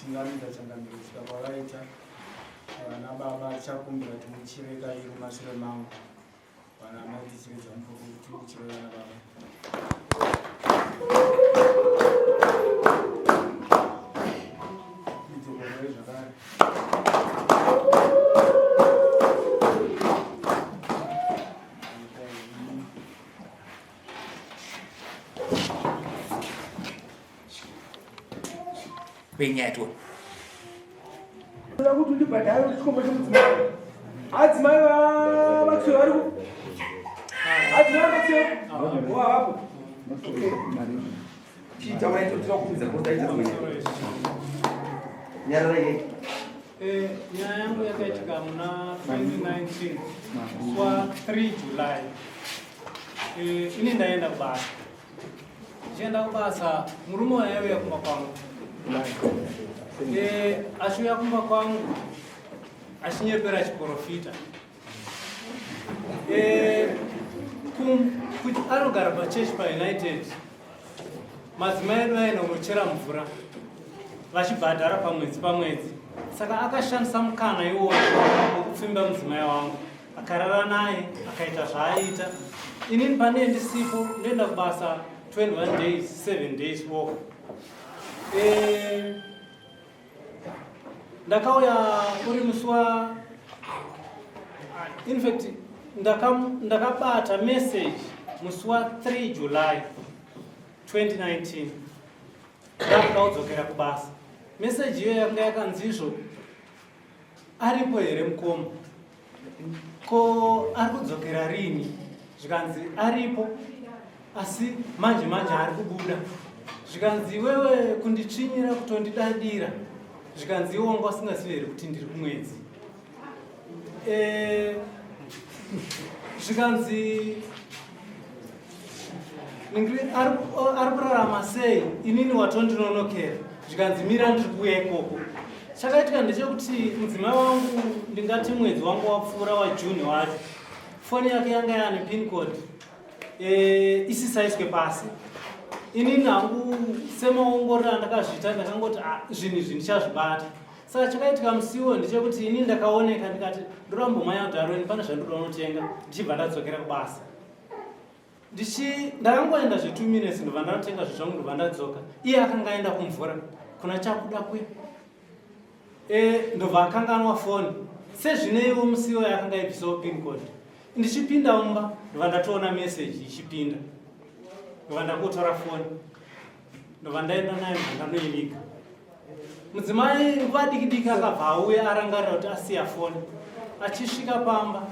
Chingamidza changamire kusvika kwavaita vana baba tichakumbira kuti muchive kairi mumashure mangu vana amai tichiridza mupoko kuti uchive vana baba. Idzokorore zvakare. Penyaya tione. Ndoda kuti undibhadhare chikomba chemudzimai. Adzimai vaMaxwell vari ku Adzimai vaMaxwell. Wavapo. Chitaura icho tinokuudza kuti aita kuita. Nyarara yei. Eh, nyaya yangu yakaitika muna 2019 musi wa 3 July. Eh, ini ndaenda kubasa. Ndichienda kubasa murume waye aiuya kumba kwangu. Eh, achiuya kumba kwangu achinyepera chiporofita. Eh, anogara pachechi paUnited. Madzimai edu aenda kunochera mvura vachibhadhara pamwedzi pamwedzi. Saka akashandisa mukana iwoyo wekupfimba mudzimai wangu. Akarara naye akaita zvaaiita. Inini pane ndisipo ndoenda kubasa 21 days 7 days off. Eh, ndakauya uri musi wa in fact ndakabata ndaka message musi wa 3 July 2019 ndakuda kudzokera kubasa. Message iyo yanga yakanzi izvo aripo here mukoma ko ari kudzokera rini zvikanzi aripo asi manje manje ari kubuda zvikanzi iwewe kunditsvinyira kutondidadira zvikanzi iwe wanga usingazivi here kuti ndiri kumwedzi eh, zvikanzi ari kurarama sei inini watondinonokera zvikanzi mira ndiri kuuya ikoko chakaitika ndechekuti mudzimai wangu ndingati mwedzi wangu wapfuura wajune wacho foni yake yanga yane pin code e, isisaiswe pasi inini hangu semaongorero andakazviita ndakangoti ah, zvinhu izvi ndichazvibata saka chakaitika musiwo ndechekuti inini ndakaoneka ndikati ndorambomanya kuti arweni pane zvandoda unotenga ndichibva ndadzokera kubasa ndichi ndakangoenda zve two minutes ndobva ndanotenga zvinhu zvangu ndobva ndadzoka iye akanga aenda kumvura kuna chakuda kuya e, ndobva akanganwa foni sezvineiwo musiwo yakanga ibvisawo pin code ndichipinda mumba ndobva ndatoona message ichipinda ndobva ndakutora foni ndobva ndaenda nayo ndobva ndanoiviga Mudzimai nguva diki diki akabva auya arangarira kuti asiya foni. Achisvika pamba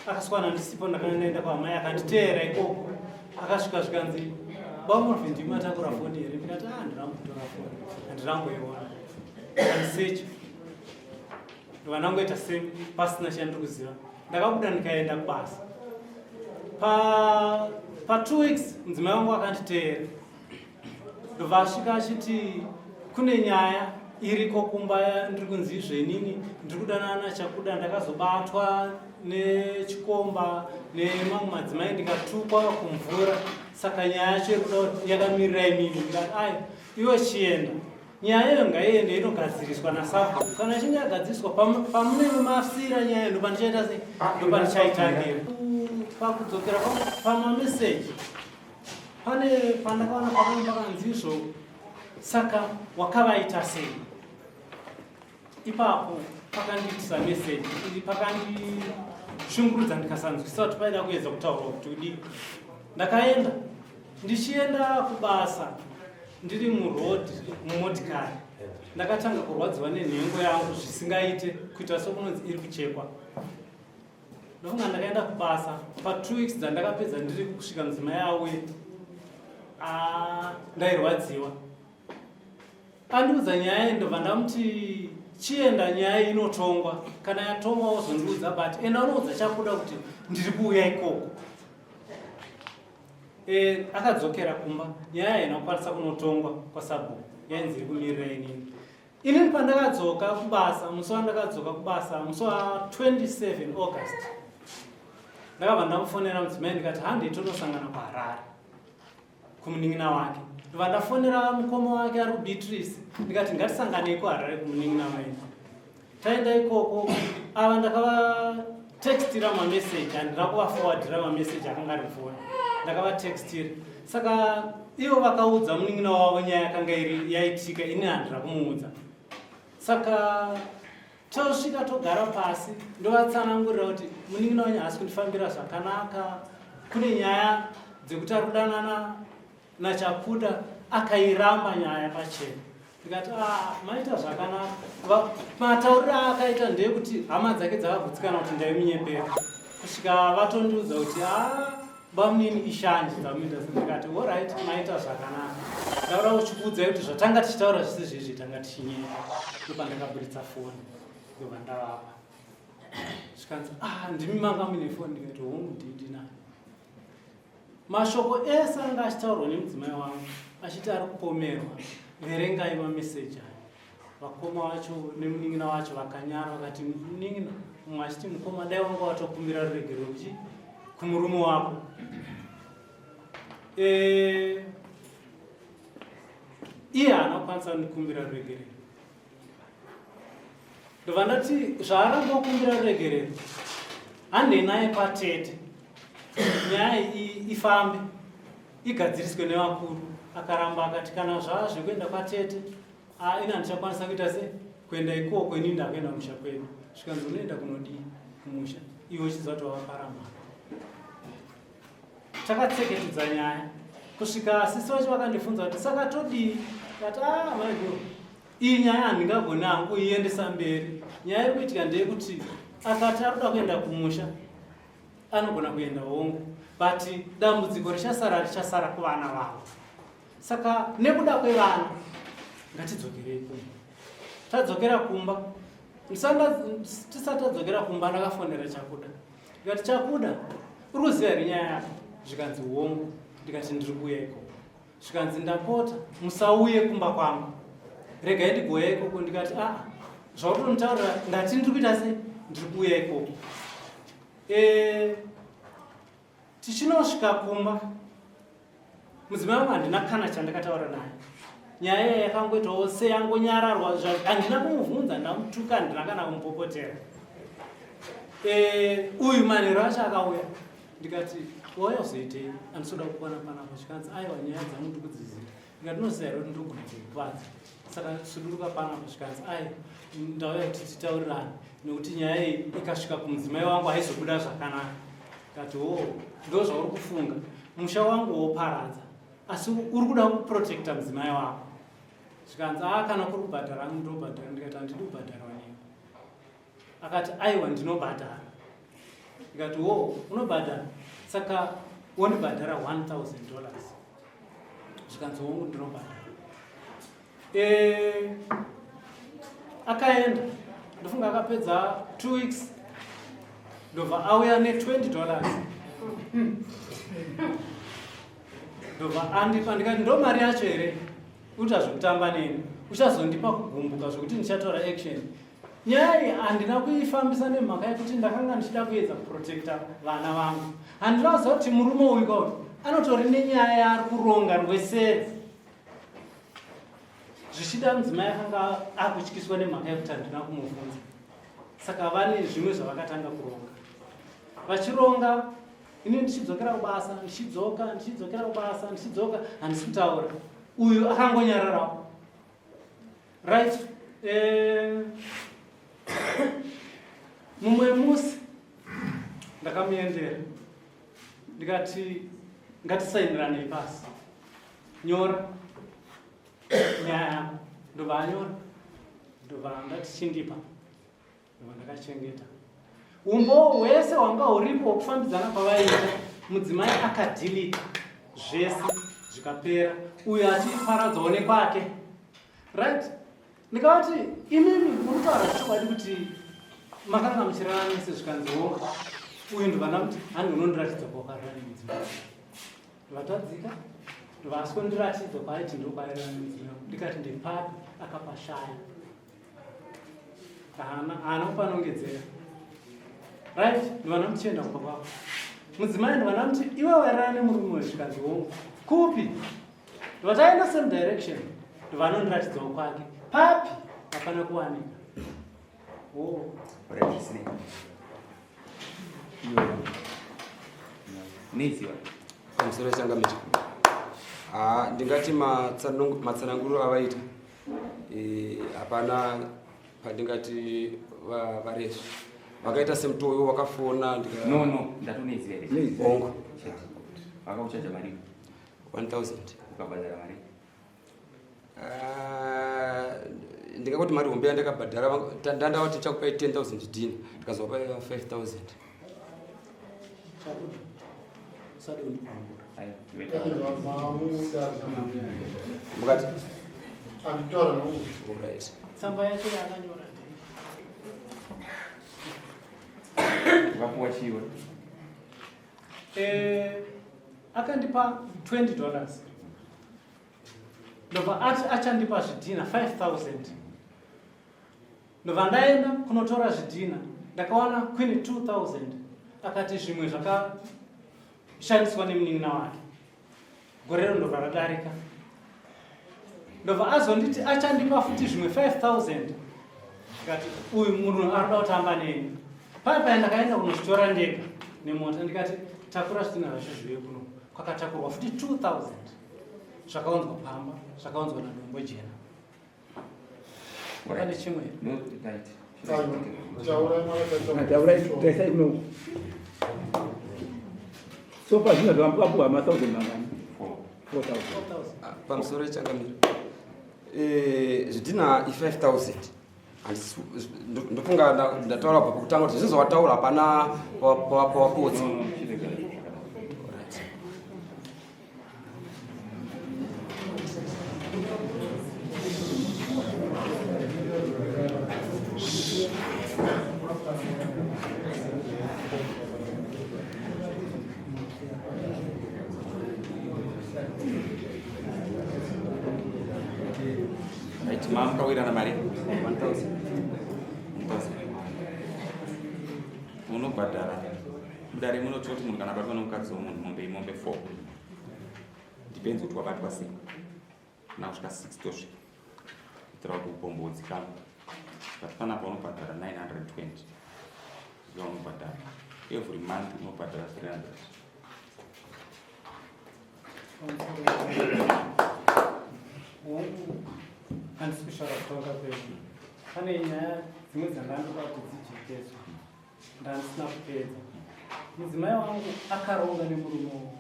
akaswana ndisipo ndakanga ndaenda kwamai akanditeera ikoko. Akasvika zvikanzi bamurvi ndimi matakura foni here ndikati ah ndirambotora foni handiramboiona. Andisecha ndobva ndangoita se pasina chandiri kuziva. Ndakabuda ndikaenda kubasa. Pa pa two weeks mudzimai wangu akanditeera. Ndobva asvika achiti kune nyaya iriko kumba ndiri kunzi izvenini ndiri kudanana chakuda ndakazobatwa nechikomba nemamwe madzimai ndikatukwa kumvura saka nyaya yacho iri kuda yakamirira imimi ndikati ayo iwe chienda nyaya iyo ngaiende inogadziriswa nasabhuku kana ichinge yagadziriswa pamunenge mafira nyaya ndopandichaita sei ndopandichaitangira pakudzokera pamameseji Pane pandakaona pakanga pakanzi izvo saka wakavaita sei? Ipapo pakandiitisa message pakandishungurudza ndikasanzwisisa kuti paida kuedza kutaurwa kuti kudii. Ndakaenda ndichienda kubasa ndiri muroad mumotikari ndakatanga kurwadziwa nenhengo yangu zvisingaite kuita sokunonzi iri kuchekwa. Ndofunga ndakaenda kubasa pa two weeks dzandakapedza ndiri kusvika mudzimai auye ah, ndairwadziwa andiudza nyaya iyi ndobva ndamuti chienda nyaya inotongwa kana yatongwa wozondiudza but enda unoudza chakuda kuti ndiri kuuya ikoko e, akadzokera kumba nyaya haina kukwanisa kunotongwa kwasabhuku yainzi iri kumirira inini Inini pandakadzoka kubasa musi wandakadzoka kubasa musi wa 27 August ndakabva ndamufonera mudzimai ndikati handei tonosangana kuHarare kumunin'ina wake. Ndobva ndafonera mukoma wake ari kuBeatrice, ndikati ngatisanganei kuHarare kumunin'ina waini. Taenda ikoko, ava ndakavatextira mameseji, handina kuvaforwardira mameseji akanga ari mufoni, ndakavatextira. Saka ivo vakaudza munin'ina wavo nyaya yakanga iri yaitika, ini handina kumuudza. Saka tosvika togara pasi, ndovatsanangurira kuti munin'ina wenyu haasi kundifambira zvakanaka, kune nyaya dzekuti ari kudanana naChakuda, akairamba nyaya pachena. Ndikati ah, maita zvakanaka. Matauriro aakaita ndeyekuti hama dzake dzakagutsikana kuti ndaimunyepera, kusvika vatondiudza kuti ah, bamunini ishanje dzamuita. Ndikati alright, maita zvakanaka. Ndaura uchikuudzai kuti zvatanga tichitaura zvisi zvezvi, tanga tichinyepa. Ndopandakaburitsa foni, ndobva ndavapa. Zvikanzi ah, ndimi manga muine foni? Ndikati hongu, ndindinayo. Mashoko ese anga achitaurwa nemudzimai wangu achiti ari kupomerwa, verengai mameseji aya. Vakoma vacho nemunin'ina wacho vakanyara, vakati munin'ina mumwe achiti mukoma, dai wanga watokumbira ruregerero kuchi kumurume wako. Iye haana kukwanisa kundikumbira ruregerero. Ndobva ndati zvaaramba kukumbira ruregerero, handei naye kwatete, nyaya iyi ifambe igadziriswe nevakuru. Akaramba akati kana zvaa zvekuenda kwatete, ini handichakwanisa kuita se kuenda ikoko, ini ndakuenda kumusha kwedu. Zvikanzi unoenda kunodii kumusha iwe uchiziva kuti wavaparama? Takatseketedza nyaya kusvika sisi vacho vakandifunza kuti saka todii? Kati ah, maiguru, iyi nyaya handingagoni hangu kuiendesa mberi. Nyaya iri kuitika ndeyekuti akati ari kuda kuenda kumusha, anogona kuenda hongu, but dambudziko richasara kuvana vavo. Saka nekuda kwevana ngatidzokerei kumba. Tadzokera kumba, tisati tadzokera kumba ndakafonera Chakuda. Ndikati Chakuda, uri kuziva here nyaya yako? Zvikanzi hongu. Ndikati ndiri kuuya ikoko. Zvikanzi ndapota musauye kumba kwangu, regai ndigouya ikoko. Ndikati aa, zvautonitaurira, ndati ndiri kuita sei, ndiri kuuya ikoko. Tichinosvika kumba, mudzimai wangu handina kana chandakataura naye. Nyaya iya yakangoitawo seyangonyararwa, handina kumubvunza, ndamutuka, handina kana kumupopotera. Uyu manheru acho akauya, ndikati wauya kuzoitei? Handisoda kukwana panapa. Zvikanzi aiwa, nyaya dzangu ndikudziziva. Ndikati unoziva here kuti ndogona kukuvadza, saka suduruka panapa. Zvikanzi ai, ndauya kuti titaurirane, nekuti nyaya iyi ikasvika kumudzimai wangu haizobuda zvakanaka. Ndikati o, ndo zvauri kufunga, musha wangu woparadza, asi uri kuda kuprotecta mudzimai wako. Zvikanzi a, kana kuri kubhadhara angu ndobhadhara. Ndikati handidi kubhadharwa newe. Akati aiwa, ndinobhadhara. Ndikati wo, unobhadhara, saka wondibhadhara $1000. Zvikanzi hongu, ndinobhadhara. Akaenda, ndofunga akapedza 2 weeks, ndobva auya ne$20, ndobva andipa. Ndikati ndo mari yacho here? Uta zvekutamba neni, uchazondipa kugumbuka zvekuti ndichatora action. Nyaya iyi handina kuifambisa nemhaka yekuti ndakanga ndichida kuedza kuprotecta vana vangu. Handina kuziva kuti murume uyu kauti anotori nenyaya yaari kuronga rweseri. Zvichida mudzimai akanga akutyiswa nemhaka yekuti handina kumubvunza, saka vane zvimwe zvavakatanga kuronga. Vachironga, ini ndichidzokera kubasa, ndichidzoka, ndichidzokera kubasa, ndichidzoka, handisi kutaura, uyu akangonyararawo. Right, mumwe musi ndakamuendera, ndikati ngatisainiranei pasi, nyora nyaya yako. Ndobva anyora, ndobva ndati chindipa, ndobva ndakachengeta umbowo hwese hwanga huripo hwekufambidzana kwavaiita. Mudzimai akadhilita zvese zvikapera, uyo achiparadzawo nekwake. Right, ndikavati imimi muri kutaura zvechokwadi kuti makanga muchirara mese? Zvikanziwo uyu. Ndobva ndamuti handi unondiratidza kwawakarara nemudzimai. Vatadzika, ndobva kwaaiti ndokwairara nemudzimai. Ndikati ndepapi? Akapashaya, haana kupanongedzera. Right, ndobva ndamuti chienda kumba kwako. Mudzimai ndobva ndamuti iwe wairara nemurume wezvikanzi hongu. Kupi? Ndobva taenda same direction, ndobva anondiratidzawo kwake. Papi hapana kuwanika. Oh. Unoiziva? Pamusoro changamire. Ah, ndingati matsananguriro avaita eh, hapana pandingati varesva vakaita semutoo iwo wakafona ndika No, no, ndati unoiziva here? Hongu. Vakakuchaja mari 1000. Ukabhadhara mari? Ah, ndingangoti mari hombe yandakabhadhara ndandavati chakupai 10000 dhina ndikazovapa 5000. Usade kundipambura. Mukati Alright. Tsamba yacho yaakanyora ndei. Ukapuwa chiwe? Eh, akandipa 20 dollars, ndobva ati achandipa zvidhina 5000. Ndobva ndaenda kunotora zvidhina, ndakawana kwini 2000. Akati zvimwe zvakashandiswa nemunin'ina wake. Gorero ndobva radarika, ndobva azonditi achandipa futi zvimwe 5000. Ndikati uyu munhu ari kuda kutamba neni. Paya paya ndakaenda kunozvitora ndega nemota, ndikati takura zvidhina zvacho zviuye kuno. Kwakatakurwa futi 2000 zvakaunzwa pamba, zvakaunzwa naDombo Jena. Pane chimwe? No, right. Taurai, taisai kuno. So far zvino zvambukapuwa ma1000 mangani? Four. 4000. 4000. Ah, pamusoro changamire, eh, zvidhina i5000. Ndofunga ndataura kubva pakutanga kuti zvinhu zvawataura hapana pawapotsa. No, no, chirega zvakadaro. Alright. Right, mamukawirana mari? 1000. 1000. Unobhadhara mudare munoti kuti munhu kana abatwa nomukadzi womunhu, mombe imombe 4, depends kuti wabatwa sei, kana kusvika 6 tosvika, kuitira kuti upombo hudzikama. But panapa unobhadhara 920 zvaunobhadhara every month, unobhadhara 300. Hongu, handisi kushora kutonga kwedu. Pane nyaya dzimwe dzandandoda kuti dzijekeswe, ndandisina kupedza. Mudzimai wangu akaronga nemurume wangu,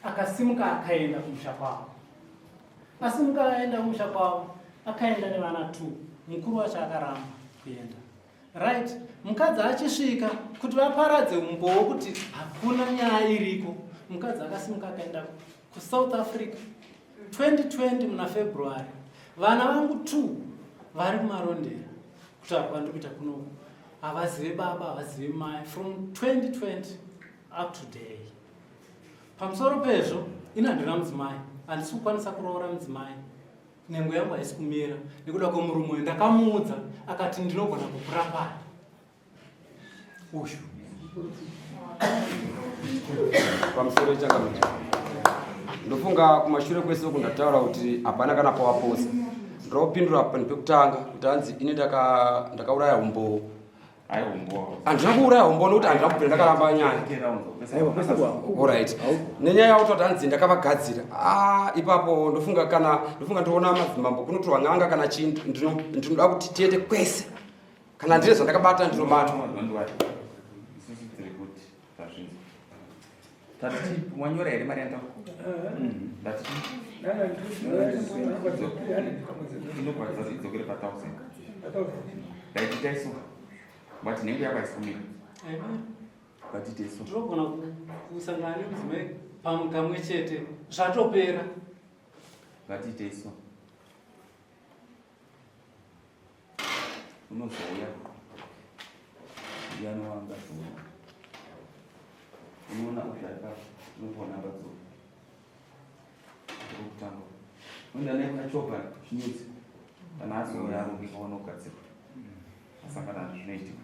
akasimuka akaenda kumusha kwavo. Asimuka aenda kumusha kwavo, akaenda nevana two. Mukuru wacho akaramba kuenda. Right, mukadzi achisvika, kuti vaparadze umbowo kuti hakuna nyaya iriko, mukadzi akasimuka akaenda kuSouth Africa 2020 muna February. Vana vangu two vari kuMarondera. Kutaura kwandiri kuita kunoku, havazive baba, havazive mai from 2020 up to day. Pamusoro pezvo, ini handina mudzimai, handisi kukwanisa kuroora mudzimai. Nhengo yangu haisi kumira nekuda kwemurume uyu. Ndakamuudza, akati ndinogona kukurapani uyu. Pamusoro changamire, ndofunga kumashure kwese uku ndataura kuti hapana kana pawaposa. Ndinopindura panhu pekutanga kuti hanzi ini ndakauraya umbowo. Aiwa, umbowo. Handina kuuraya umbowo nokuti handina kubvira ndakaramba nyaya. Aiwa, kwese kwa. Alright, nenyaya yautoti hanzi ndakavagadzira, ah, ipapo ndofunga kana ndofunga ndoona madzimambo kunotorwa n'anga kana chii. Ndinoda kuti tiende kwese, kana ndine zvandakabata ndinobatwa. Don't worry. Isusu tiri kuti tazvinzwa. Tati wanyora here mari yandakupa? Ndati inobhadhara idzokere pa1000. Ndaiti taiso. But nhengo yako haisi kumira. Ngatite so. Tinogona kusangana nemudzimai pamwe kamwe chete, zvatopera. Ngatiite so. Unozouya. Ndiani wanga zouya? Unoona uyu ari pasi, unopiwa namba dzou. Ndokutanga. Unoenda naye kuna Chopa Chinyudzi. Kana azouya arongeka, aone kugadzirwa. Asangana nezvinoitika.